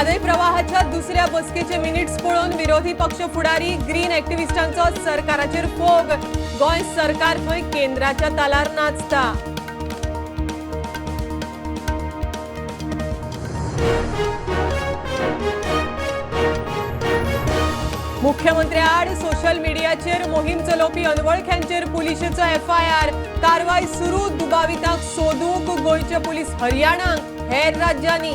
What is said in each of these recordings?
म्हादय प्रवाहाच्या दुसऱ्या बसकेचे मिनिट्स पळोवन विरोधी पक्ष फुडारी ग्रीन ऍक्टिव्हिस्टांचो सरकाराचेर फोग. गोंय सरकार खंय केंद्राच्या तालार नाचता. मुख्यमंत्री आड सोशल मिडियाचेर मोहीम चलोवपी अनवळख्यांचेर पुलिशेचो एफआयआर. कारवाय सुरू. दुबावितांक सोदूंक गोंयचे पुलीस हरियाणाक, हेर राज्यांनी.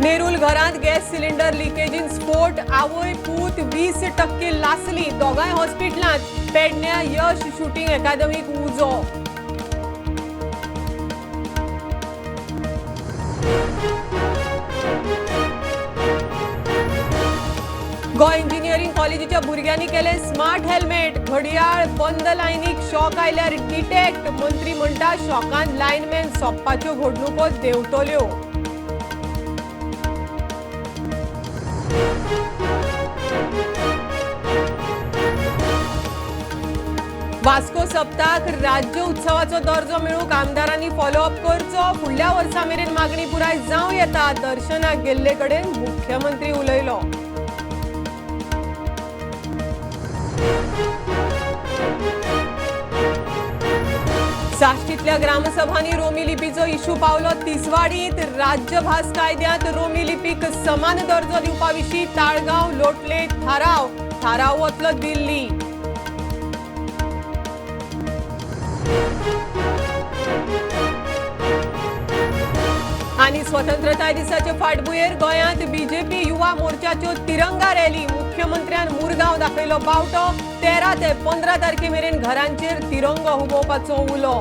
नेरूल घरांत गॅस सिलिंडर लिकेजीन स्फोट. आवय पूत 20% लासली. दोगांय हॉस्पिटलांत. पेडण्या यश शूटिंग अकादमीक उजो. गोंय इंजिनियरिंग कॉलेजीच्या भुरग्यांनी केले स्मार्ट हेल्मेट. घडयाळ बंद लायनीक शॉक आयल्यार डिटेक्ट. मंत्री म्हणटा शॉकान लायनमॅन सोंपपाच्यो घडणुको देंवतल्यो. वास्को सप्ताक राज्य उत्सवाचो दर्जो मेळूंक आमदारांनी फॉलोअप करचो. फुडल्या वर्सा मेरेन मागणी पुराय जावं येता. दर्शनाक गेल्ले कडेन मुख्यमंत्री उलयलो. साश्टीतल्या ग्रामसभांनी रोमी लिपीचो इशू पावलो तिसवाडीत. राज्यभास कायद्यांत रोमी लिपीक समान दर्जो दिवपा विशीं ताळगांव लोटले थाराव. थाराव वतलो दिल्ली. आनी स्वतंत्रताय दिसाचे फाटभुंयेर गोंयांत बीजेपी युवा मोर्चाच्यो तिरंगा रॅली. मुख्यमंत्र्यान मुरगांव दाखयलो बावटो. 13 ते 15 तारखे मेरेन घरांचेर तिरंगो हुबोवपाचो उलो.